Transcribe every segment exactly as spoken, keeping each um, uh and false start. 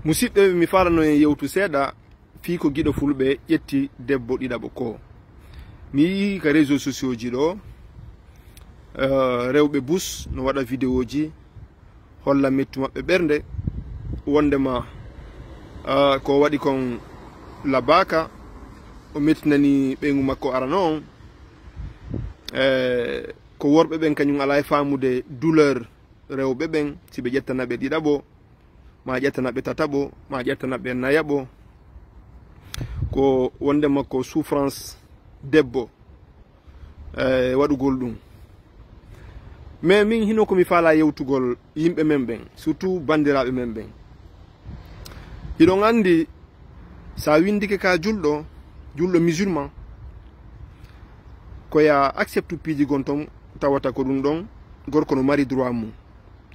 Musidɓe, mi faalano en yewtu seeɗa fii ko giɗo fulɓe ƴetti debbo ɗiɗaɓo ko. Mi yii ka réseaux sociaux ji ɗo, eh, rewɓe bus no waɗa vidéo ji, holla mettu maɓɓe ɓernde, wondema, eh, ko waɗi kon labaaka, o mettinani ɓeyngu makko arano on. Eh, ko worɓe ɓen kañum alaa e faamude douleur rewɓe ɓen, si ɓe ƴettana ɓe ɗiɗaɓo, ma ƴettana ɓe tataɓo, ma ƴettana ɓe nayaɓo. Ko wondema ko souffrance debbo, eh, waɗugol ɗum. Mais min hino ko mi faala yewtugol yimɓe men ɓen, surtout banndiraaɓe men ɓen. Hiɗon anndi, sa winndike ka julɗo, julɗo musulman, ko ya accepte piiji gon ton, tawata ko ɗum ɗon, gorko no mari droit mum.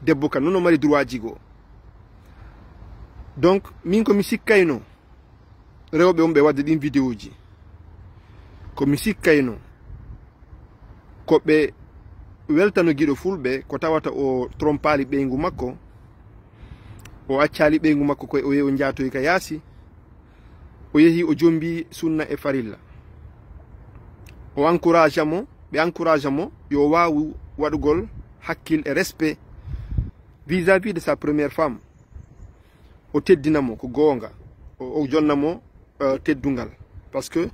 Debbo kan noon no mari droit ji goo. Donc, min ko mi sikkayno, rewɓe on ɓe wadde ɗin vidéo ji. Ko mi sikkayno, ko ɓe weltano giɗo fulɓe, ko tawata o trompaali ɓeyngu makko, o accaali ɓeyngu makko, ko o yehi o njaatoyi ka yaasi, o yehi o jombi sunna e farilla. O encourage mo, ɓe encourage mo, yo waawu waɗugol hakkil e respect vis-à-vis de sa première femme. O teddina mo ko goonga, o, o jonna mo, eh, teddungal. Parce que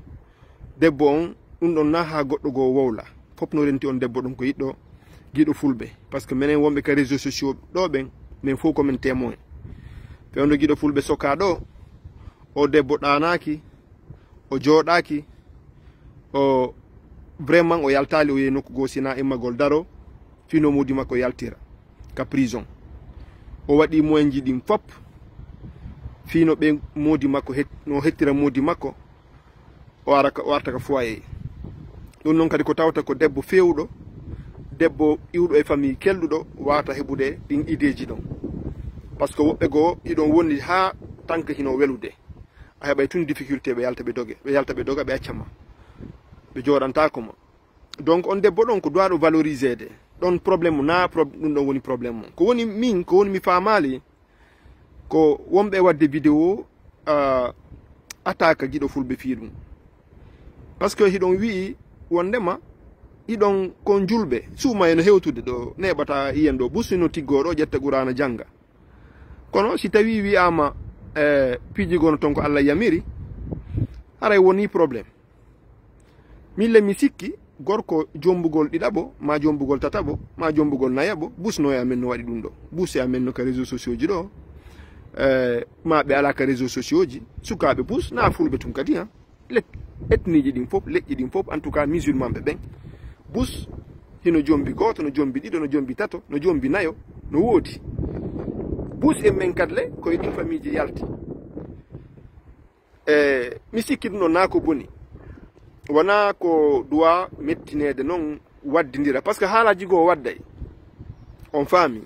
debbo on, ɗum ɗon na haa goɗɗo goo wowla. Fof no renti on debbo ɗum ko yiɗɗo, giɗo fulɓe. Parce que menen wonɓe ka réseaux sociaux ɗo ɓen, men fof ko men témoin. Fewndo giɗo fulɓe soka ɗo, o debbo ɗaanaaki, o jooɗaaki, o vraiment o yaltaali, o yehi nokku goo sina immagol daro, fino moodi makko yaltira ka prison. O waɗi moyen ji ɗin fop, fino ɓe moodi makko het-, no hettira moodi makko, o ara ka, o arta ka foyer. Ɗum noon kadi ko tawta ko debbo feewɗo, debbo iwɗo e famille kelɗuɗo, waata heɓude ɗin idée ji ɗon. Parce que woɓɓe goo, iɗon wondi haa tanka hino welude. A heɓay tun difficulté, ɓe yalta ɓe doge, ɓe yalta ɓe doga, ɓe acca ma. Ɓe jooɗantaako ma. Donc, on debbo ɗon ko duwaaɗo valoriseede. Ɗon problème mo, na prob-, ɗum ɗon woni problème mo. Ko woni min, ko woni mi faamaali, ko wonɓe waɗde vidéo, ah, attaque giɗo fulɓe fii ɗum. Parce que hiɗon wi'i wondema, iɗon kon julɓe, suuma eno hewtude ɗo, neeɓata iyen ɗo, busino tiggoo ɗo, ƴetta Quraana jannga. Kono si tawi wi'aama, eh, piiji gono ton ko Allah yamiri, haray woni problème. Min le mi sikki, gorko jombugol ɗiɗaɓo, ma jombugol tataɓo, ma jombugol nayaɓo, busno e amen no waɗi ɗum ɗo. Bus e amen no ka réseaux sociaux ji ɗo, eh, ma ɓe alaa ka réseaux sociaux ji, sukaaɓe bus, na fulɓe tun kadi, han. Let-, etniiji ɗin fof, leƴƴi ɗin fof, en tout cas, musulmanɓe ɓen. Bus, hino jombi gooto, no jombi ɗiɗo, no jombi tato, no jombi nayo, no woodi. Bus en men kadi le, ko e ɗin famiiji yalti. E, mi sikki ɗum ɗo naa ko boni. Wonaa ko duwa mettineede non waddindira. Parce que haalaaji goo wadday. On faami.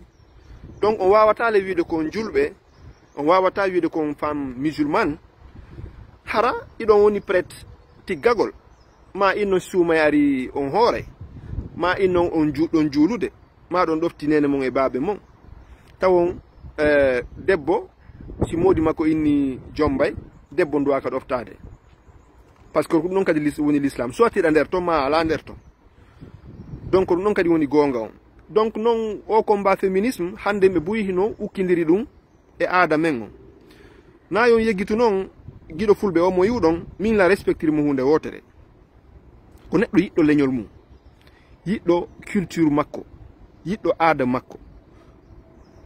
Donc, on waawataa le wiide ko on julɓe, on waawataa wiide ko on femme musulmane. Hara iɗon woni prête tiggagol. Ma inno suumay ari on hoore. Ma inno on ju-, ɗon juulude. Ma ɗon ɗofti neene mon e baabe mon. Tawon, eh, debbo, si moodi makko inni jombay, debbo nduwaaka ɗoftaade. Parce que ko ɗum ɗon kadi lis-, woni l'islam. Soit hiɗa nder ton, ma alaa nder ton. Donc, ko ɗum ɗon kadi woni goonga on. Donc, non, o combat féminisme, hannde ɓe buy hino ukkindiri ɗum e aada men on. Na yon yeggitu non, giɗo fulɓe o mo iwɗon, min la respectiri mo huunde wootere. Ko neɗɗo yiɗɗo leñol mum, yiɗɗo culture makko, yiɗɗo aada makko.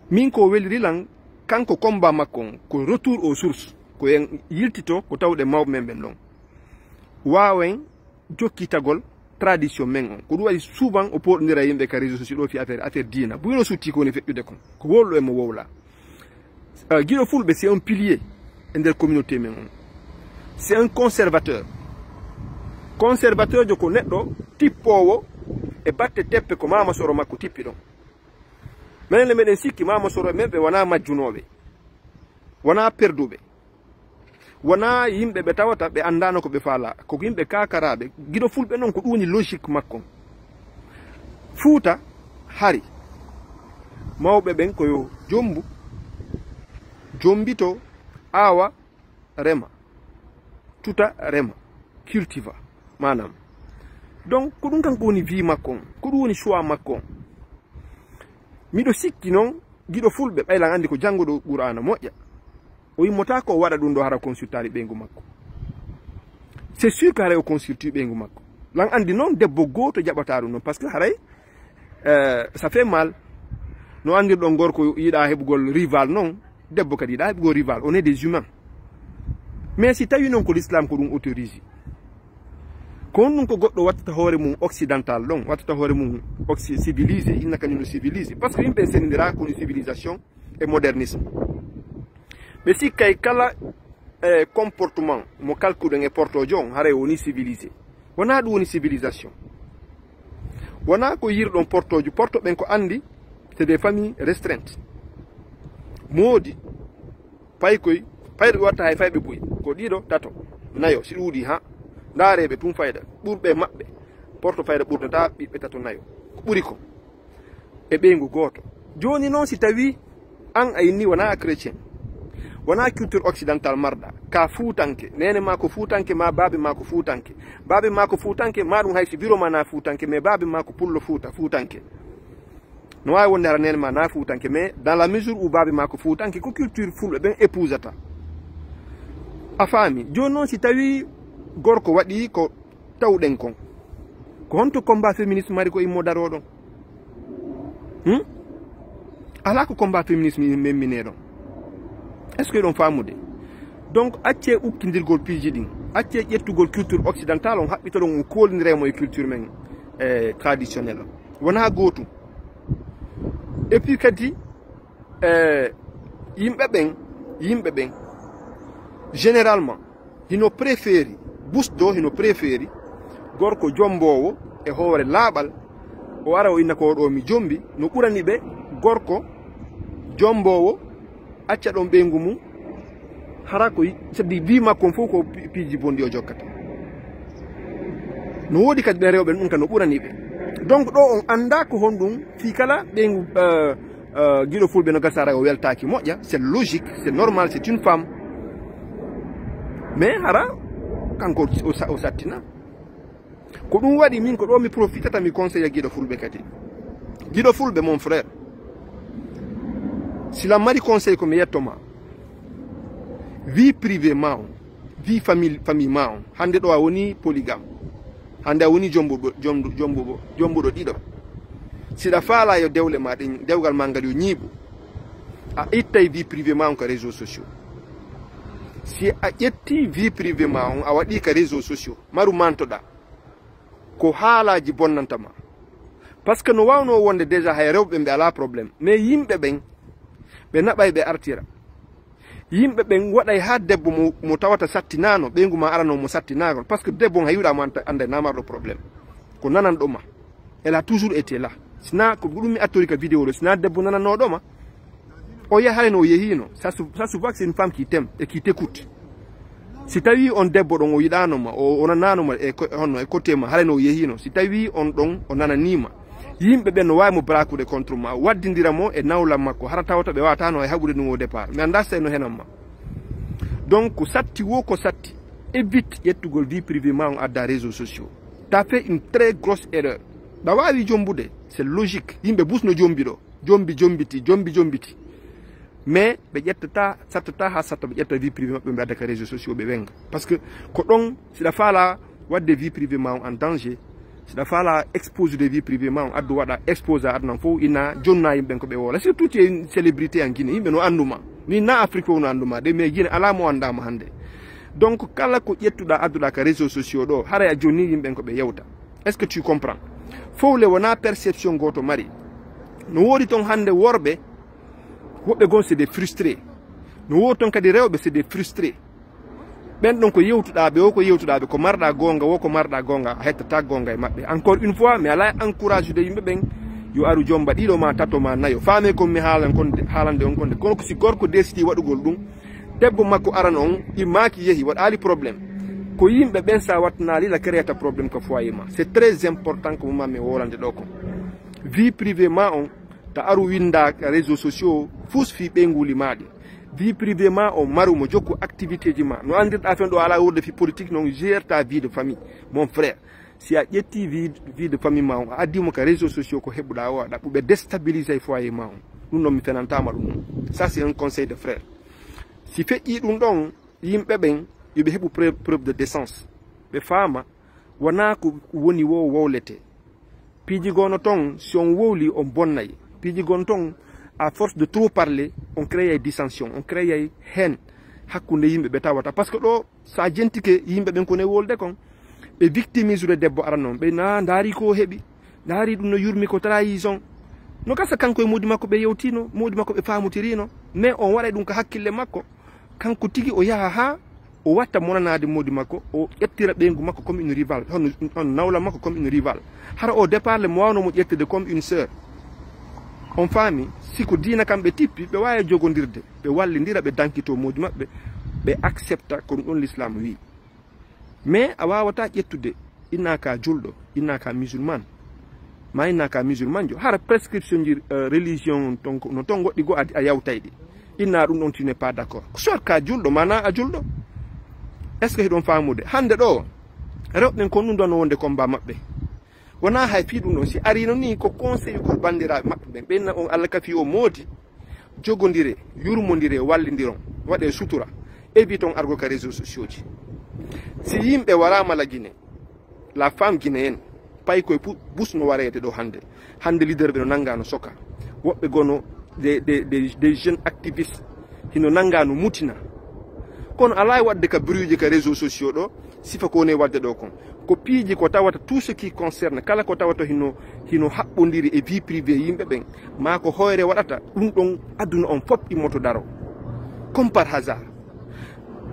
Min ko weliri lan, kanko combat makko on, ko retour aux sources, ko en yiltito ko tawɗe mawɓe men ɓen ɗon. Waawen jokkitagol tradition men on. Ko ɗum waɗi souvent o pooɗondira yimɓe ka réseaux sociaux ɗo fi affaire, affaire diina. Buyno sutti ko woni feƴƴude kon. Ko wowlo e mo wowla. Euh, giɗo fulɓe, c'est un pilier e nder communauté men on. C'est un conservateur. Conservateur jo ko neɗɗo tippoowo e batte teppe ko Mama Soro makko tippi ɗon. Menen le meɗen sikki Mama Soro e men ɓe wonaa majjunooɓe. Wonaa perduɓe. Wonaa yimɓe ɓe tawata ɓe anndaano ko ɓe faalaa. Ko yimɓe kaakaraaɓe. Giɗo fulɓe noon ko ɗum woni logique makko. Fuuta hari. Mawɓe ɓen ko yo jombu, jombito, Awa, rema, tuta, rema, cultiva, maanaam. Donc ko ɗum kanko woni vie makko on, ko ɗum woni choix makko on. Miɗo sikki noon giɗo fulɓe, ɓay lan anndi ko janngo ɗo Qur'aana moƴƴa, o yimmotaako o waɗa ɗum ɗo hara o consultaali ɓeyngu makko. C'est sûr que haray o consulti ɓeyngu makko. Lan anndi noon debbo gooto jaɓataa ɗum noon, parce que haray, eh, ça fait mal. No anndirɗon gorko yiɗaa heɓugol rival noon, debbo kadi yiɗaa heɓugol rival. On est des humains. Mais si tawi noon ko l'islam ko ɗum autorisé, ko honɗum ko goɗɗo wattata hoore mum occidental ɗon, wattata hoore mum occi-, civilisé, inna kañum no civilisé? Parce que yimɓe en senindira ko woni civilisation e modernisme. Ɓe sikkay kala, eh, comportement mo kalkuɗen e portojo on, haray woni civilisé. Wonaa ɗum woni civilisation. Wonaa ko yirɗon portojo, porto ɓen ko anndi, c'est des familles restreintes. Moodi, paykoy, payɗo ɓe watta hay fayɓe buy, ko ɗiɗo, tato, nayo, si ɗuuɗi ha. Ndaareeɓe tun fayda, ɓurɓe maɓɓe, porto fayda ɓurdataa ɓiɓɓe tato, nayo. Ko ɓuri ko e ɓeyngu gooto. Jooni noon, si tawii an a inni wonaa a chrétien, wonaa culture occidentale marɗa, ka fuutanke, neene maa ko fuutanke, maa baabe maa ko fuutanke, baabe maa ko fuutanke, maa ɗum hay si biro maa na fuutanke, mais baabe maa ko pullo fuuta, fuutanke. No waawi wonde hara neene maa na fuutanke, mais dans la mesure où baabe maa ko fuutanke, ko culture fulɓe ɓen épousata. A faami? Jooni noon, si tawii gorko waɗi ko tawɗen kon, ko honto combat féminisme mari ko immo daroo ɗon? Hmm? Alaa ko combat féminisme memminee ɗon. Est-ce que ɗon faamude? Donc, accee ukkindirgol piiji ɗin, accee ƴettugol culture occidentale on, haɓɓitoɗon, on koolindiree mo e culture men, eh, traditionnelle on. Wonaa gootum. Et puis kadi, eh, yimɓe ɓen, yimɓe ɓen, généralement, hino préféri, busɗo hino préféri gorko jomboowo e hoore laaɓal, o ara o inna ko ɗo mi jombi, no ɓurani ɓe gorko jomboowo acca ɗon ɓeyngu mum, hara ko y-, c'est-à-dire vie makko on fof ko pi-, piiji bonɗi o jokkata. No woodi kadi ɓen rewɓe ɗum ka no ɓurani ɓe. Donc ɗo on annda ko honɗum fii kala ɓeyngu, euh, euh, giɗo fulɓe no gasa hara o weltaaki moƴƴa, c'est logique, c'est normal, c'est une femme. Mais hara kanko o sa-, o sattina. Ko ɗum waɗi min ko ɗo mi profitata mi conseilla giɗo fulɓe kadi. Giɗo fulɓe, mon frère, si lan mari conseil ko mi yetto ma, vie privée ma on, vie famille, famille ma on, hannde ɗo a woni polygame, hannde a woni jombuɗo, jombu-, jombuɗo, jombuɗo ɗiɗo. Siɗa faala yo dewle ma ɗen, dewgal ma ngal yo ñiiɓu, a ittay vie privée ma on ka réseaux sociaux. Si a ƴetti vie privée ma on, a waɗi ka réseaux sociaux, maru mantoɗa, ko haalaaji bonnanta ma. Parce que no waawno wonde déjà hay rewɓe ɓe alaa problème, mais yimɓe ɓen, ɓe naɓay ɓe artira. Yimɓe ɓen waɗay haa debbo mo, mo tawata sattinaano, ɓeyngu ma arano mo sattinaagol. Parce que debbo on hay wiɗa mo anta-, anday na marɗo problème. Ko nananɗo ma. Elle a toujours été là. Sina ko ɗum mi attori ka vidéo ɗo, sina debbo nanannoɗo ma. O yaha hare no o yehino. Ça se, ça se voit que c'est une femme qui t'aime et qui t'écoute. Si tawi on debbo ɗon o yiɗano ma, o, o nanano ma e ko-, honno e côté ma, hare no o yehino. Si tawi on ɗon o nananima, yimɓe ɓen no wawi mo braquer contre ma, waddidira mo e nawlam makko, hara tawata ɓe wawatano e haɓude ɗum au départ. Mi anda si tawi no henan ma. Donc, ko satti wo ko satti, évite ƴettugol vie privée ma on adda réseaux sociaux. T'as fait une très grosse erreur. Ɗa wawi jombude, c'est logique. Yimɓe bus no jombi ɗo. Jombi, jombiti, jombi, jombiti. Mais ɓe ƴettata, sattata ha satta, ɓe ƴetta vie privée maɓɓe, ɓe adda ka réseaux sociaux, ɓe wenga. Parce que ko ɗon, siɗa faala wadde vie privée ma on en danger, siɗa faala exposude vie privée ma on, addu waɗa expose a aduna fof, ina jonna yimɓe ko ɓe woola. Surtout tu es une célébrité en Guinée, yimɓe no anduma. Ni na Afrique o no anduma, de mais Guinée ala mo andama hande. Donc kala ko ƴettuɗa adduɗa ka réseaux sociaux ɗo, haray a jonni yimɓe ko ɓe yewta. Est-ce que tu comprends? Fof le wona perception goto mari. No woodi ton hande worɓe, woɓɓe gon c'est des frustrés. No woodi ton kadi rewɓe c'est des frustrés. Ɓen ɗon ko yewtuɗa ɓe, o ko yewtuɗa ɓe, ko marɗa gonga, wo ko marɗa gonga, a hettata gonga e maɓɓe. Encore une fois, mi ala encourage de yimɓe ɓen, yo aru jomba ɗiɗo ma tato ma nayo. Faame kon mi haalan kon de, haalande on kon de. Kono ko si gorko décidi waɗugol ɗum, debbo makko arano on, immaaki yehi, waɗaali problème. Ko yimɓe ɓen sa wattanali la créata problème ko foyer ma. C'est très important ko mumma mi wolande ɗo kon. Vie privée ma on, ta aru winda ka réseaux sociaux, fus fi ɓe nguli maɗi. Vie privée ma o maru mo, jokku activité ji ma. No anndirɗa fen ɗo, ala wurde fi politique, non, gère ta vie de famille, mon frère. Si a ƴetti vie, vie de famille ma on, a addi mo ka réseaux sociaux, ko heɓuɗa o a ɗaɓɓu, ɓe déstabiliser foyer ma on. Ɗum ɗon mi fenantama ɗum ɗon. Ça, c'est un conseil de frère. Si feƴƴi ɗum ɗon, yimɓe ɓen, yo ɓe heɓu preuve, preuve de décence. Ɓe faama, wona ko woni wo wowlete. Piiji gono ton, si on wowli, on bonnay. Piiji gono ton, à force de trop parler, on crée dissension, on crée haine hakkunde yimɓe ɓe tawata. Parce que ɗo, sa jentike yimɓe ɓen ko ne wolde kon, ɓe victimise debbo arano on. Ɓe na ndaari ko o heɓi, ndaari ɗum no yurmi ko trahison. No gasa kanko e moodi makko ɓe yewtino, moodi makko ɓe famutirino. Mais on waɗay ɗum ka hakkille makko. Kanko tigi o yaha ha o watta monanaade moodi makko, o ƴettira ɓeyngu makko comme une rivale, hono, hono nawla makko comme une rivale. Hara o départ le mo wawno mo ƴettude comme une sœur. On faami, si ko diina kam ɓe tippi, ɓe waawi jogondirde, ɓe wallindira, ɓe dankito moodi maɓɓe, ɓe accepta ko ɗum ɗon l'islam wi. Mais a wawata ƴettude, inna ka julɗo, inna ka musulman. Ma inna ka musulman jo. Hara prescription ji, euh, religion ton ko, no ton goɗɗi go a, a yawtay ɗi. Inna ɗum ɗon tu n'es pas d'accord. Soit ka julɗo, mana a julɗo. Est-ce que hiɗon faamude? Hande ɗo, rewɓe ɓen ko ɗum ɗon wonde combat maɓɓe. Wona hay fii ɗum ɗon. Si arino ni ko conseil ko bandiraɓe maɓɓe ɓen. Ɓen na on Allah kafi o moodi. Jogondire, yurmondire, wallindiron, waɗe sutura, éviton argo ka réseaux sociaux ji. Si yimɓe warama la Guinée, la femme guinéenne, pay koye pu-, bus no wareede ɗo hande. Hande leader ɓe no nanga no soka. Woɓɓe gono des, des, des, des jeunes activistes hino nanga no mutina. Kono alaa e waɗde ka bruit ji ka réseaux sociaux ɗo, sifa ko woni e waɗde ɗo kon. Ko piiji ko tawata tout ce qui concerne, kala ko tawata hino, hino haɓɓondiri e vie privée yimɓe ɓen, maa ko hoyre waɗata, ɗum ɗon aduna on fof immoto daro. Comme par hasard.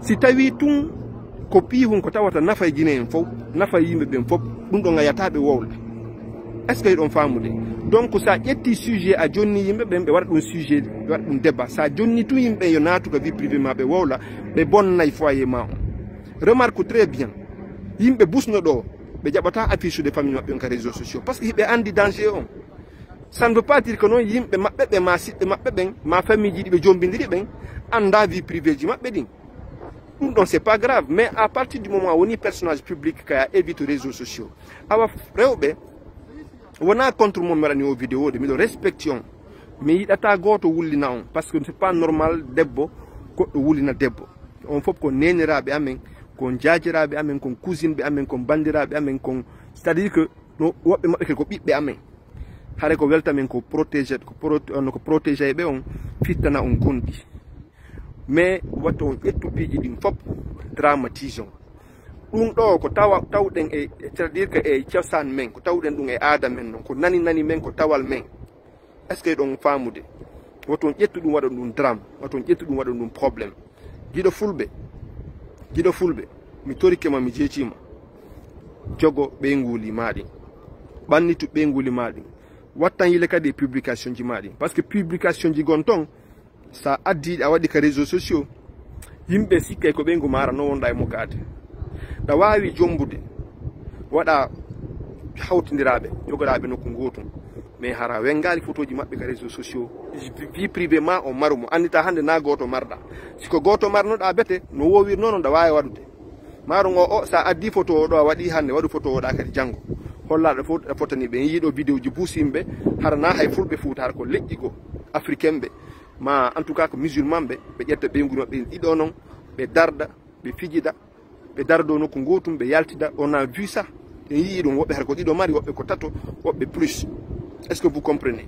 Si tawi tun ko piihun ko tawata nafa e Guinée en fof, nafa e yimɓe ɓen fof, ɗum ɗon a yiyata ɓe wowla. Est-ce que hiɗon faamude? Donc, sa ƴetti sujet a jonni yimɓe ɓen, ɓe waɗa ɗum sujet, ɓe waɗa ɗum débat. Sa jonni tun yimɓe ɓen yo naatu ka vie privée ma ɓe wowla, ɓe bonnay foyer ma on. Remarque très bien. Yimɓe busno ɗo, ɓe jaɓata affiche de famille maɓɓe on ka réseaux sociaux. Parce que hiɓe andi danger on. Ça ne veut pas dire que non yimɓe maɓɓe ɓe ma siɓɓe maɓɓe ɓen, ma famille ji ɗi ɓe jombindiri ɓen, anda vie privée ji maɓɓe ɗin. Ɗum ɗon, c'est pas grave. Mais à partir du moment woni personnage public kaya évite réseaux sociaux. Awa rewɓe, wona contre mon mi waɗani o vidéo de, miɗo respecte on. Mi yiɗata gooto wullina on, parce que c'est pas normal debbo, goɗɗo wullina debbo. On fof ko neniraaɓe amen, ko jaajiraaɓe amen, ko cousinɓe amen, ko banndiraaɓe amen, ko, c'est-à-dire que no woɓɓe maɓɓe kadi ko ɓiɓɓe amen. Hare ko welta men ko protégé, ko pro-, no ko protégé ɓe on, fittana on gonɗi. Mais watto on ƴettu piiji ɗin fof, dramatise on. Ɗum ɗo ko tawa, tawɗen e, c'est-à-dire que e cosaan men, ko tawɗen ɗum e aada men non, ko nani nani men, ko tawal men. Est-ce que ɗon faamude? Watto on ƴettu ɗum waɗa ɗum drame, watto on ƴettu ɗum waɗa ɗum problème. Giɗo fulɓe, giɗo fulɓe, mi torike ma, mi jeetii ma. Jogo ɓeynguuli ma ɗin. Ɓannitu ɓeynguuli ma ɗin. Wattan yile kadi e publication ji ma ɗin. Parce que publication ji gon ton, sa addi ɗi a waɗi ka réseaux sociaux, yimɓe sikkay ko ɓeyngu maara no wonɗa e mo gaade. Ɗa waawi jombude, waɗa hawtindiraaɓe, jogoɗaaɓe nokku gootum. Mais hara wengaali photo ji maɓɓe ka réseaux sociaux. Vie privée ma o maru mo. Anndita hannde na gooto marɗa. Si ko gooto marnoɗa bete, no woowirno non ɗa waawi waɗude. Maaro ngo o, sa addi photo o ɗo a waɗi hannde, waɗu photo o ɗa kadi janngo. Hollaɗo fof ɗa fotani ɓe. En yiiɗo vidéo ji buusimɓe, hara na hay fulɓe Fuuta, hara ko leƴƴi goo, africain ɓe. Ma en tout cas ko musulman ɓe, ɓe ƴetta ɓeyngu maɓɓe ɗiɗo non, ɓe darda, ɓe fijida, ɓe dardo nokku gootum, ɓe yaltida. On a vu ça. En yii ɗum, woɓɓe hara ko ɗiɗo mari, woɓɓe ko tato, woɓɓe plus. Est-ce que vous comprenez?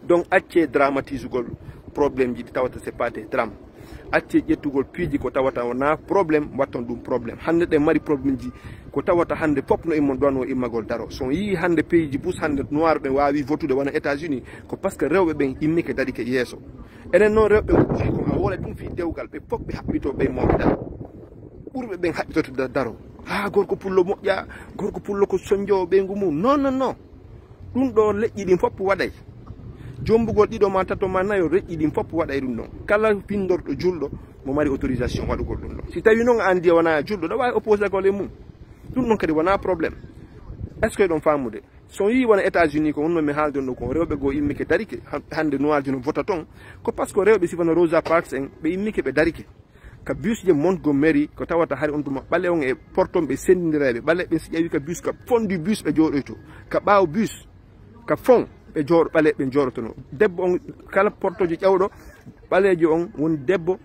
Donc, accee dramatisugol problème ji ɗi tawata c'est pas des drames. Accee ƴettugol piiji ko tawata wona problème, watton ɗum problème. Hannde ɗen mari problème ji ko tawata hannde fof no immon ɗon o immagol daro. So on yii hannde pays ji bus hannde noir ɓen waawi votude wona États-Unis, ko parce que rewɓe ɓen immike darike yeeso. Enen noon rewɓe ɓen ɓuri kon a woola ɗum fii dewgal, ɓe fof ɓe haɓɓito ɓe mawɓe daro. Ɓurɓe ɓen haɓɓitoto da-, daro. Haa gorko pullo moƴƴa, gorko pullo ko sonjo ɓeyngu mum. Non, non, non. Ɗum ɗo leƴƴi ɗin fof waɗay. Jombugol ɗiɗo ma tato ma nayo, leƴƴi ɗin fof waɗay ɗum ɗon. Kala winndorɗo julɗo mo mari autorisation waɗugol ɗum ɗon. Si tawi noon a anndi a wona julɗo, ɗa waawi opposagol e mum. Ɗum ɗon kadi wona problème. Est-ce que ɗon faamude? So on yii wona États-Unis ko wonno mi haalde on ɗo kon, rewɓe goo immike darike, ha-, hannde noir ji no vota ton, ko parce que rewɓe si wona Rosa Parks en, ɓe immike ɓe darike. Ka bus je Montgomery, ko tawata hari on tuma ɓale on e porton ɓe senndindirayɓe, ɓale ɓe si ƴawi ka bus, ka fond du bus ɓe jooɗoyto, ka ɓaawo bus, ka fond ɓe jooɗo, ɓale ɓe jooɗotono. Debbo on, kala portojo ƴawɗo, ɓaleejo on woni debbo,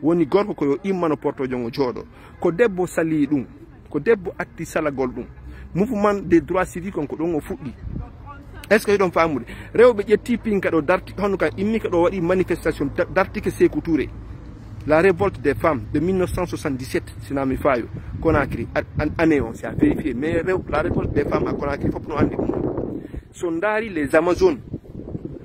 woni gorko ko yo immano portojo on o jooɗo. Ko debbo sali ɗum, ko debbo atti salagol ɗum. Mouvement des droits civiques on ko ɗum o fuɗɗi. Est-ce que hiɗon faamude? Rewɓe ƴetti pinka ɗo darti, hono kan immi ka ɗo waɗi manifestation da-, dartike Sekou Touré. La révolte des femmes de mille neuf cent soixante-dix-sept, si na mi faayo, Conakry, a-, an-, année on, c'est à vérifier. Mais rew-, la révolte des femmes à Conakry, fof no anndi ɗum. So ndaari les Amazones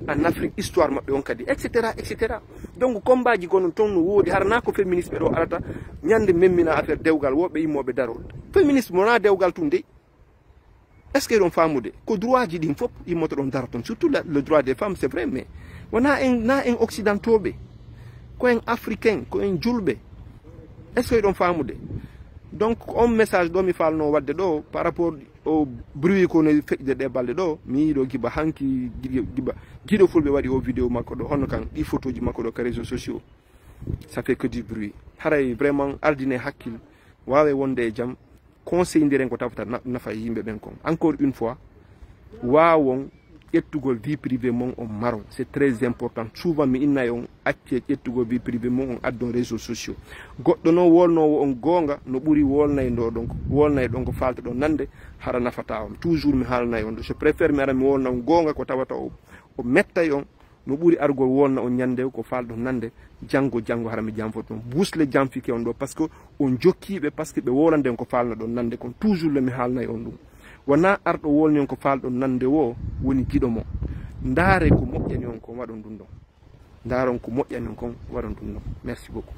en Afrique, histoire maɓɓe on kadi, et cetera, et cetera. Donc, combat ji gonon ton no woodi, hara na ko féministe ɓe ɗo arata, ñande memmina affaire dewgal, woɓɓe immooɓe daro. Féministe mo na dewgal tun dey. Est-ce que ɗon faamude? Ko droit ji ɗin fof immoto ɗon daro ton. Surtout la, le droit des femmes, c'est vrai, mais wona en, na en occidentaux ɓe. Ko en africain, ko en julɓe. Est-ce que ɗon faamude? Donc, on message ɗo mi falno wadde ɗo, par rapport o bruit ko no feƴƴude ɗe balɗe ɗo, mi yiɗo giba hanki, giba, giɗo fulɓe waɗi o vidéo makko ɗo, hono kan, ɗi photo ji makko ɗo ka réseaux sociaux. Ça fait que du bruit. Haray vraiment ardine hakkil, wawe wonde e jam, conseil ndiren ko tawata na-, nafa e yimɓe ɓen kon. Encore une fois, wawon ƴettugol vie privée mon on maron. C'est très important. Souvent mi innay on acce ƴettugol vie privée mon on addon réseaux sociaux. Goɗɗo no wolnowo on goonga no ɓuri wolnay ɗo ɗon, wolnay ɗon ko falta ɗon nande hara nafata on. Toujours mi haalnay on ɗo. Je préfère mi ara mi wolna on goonga ko tawata o, o mettay on. No ɓuri argol wolna on ñande ko falɗon nande, janngo, janngo hara mi janfoto on. Busle janfike on ɗo, parce que on jokkiiɓe, parce que ɓe wolande on ko falnoɗon nande kon. Toujours le mi haalnay on ɗum. Wona arɗo wolni on ko falɗon nande wo woni giɗo mo. Ndaare ko moƴƴani on kon waɗon ɗum ɗon. Ndaaron ko moƴƴani on kon waɗon ɗum ɗon. Merci beaucoup.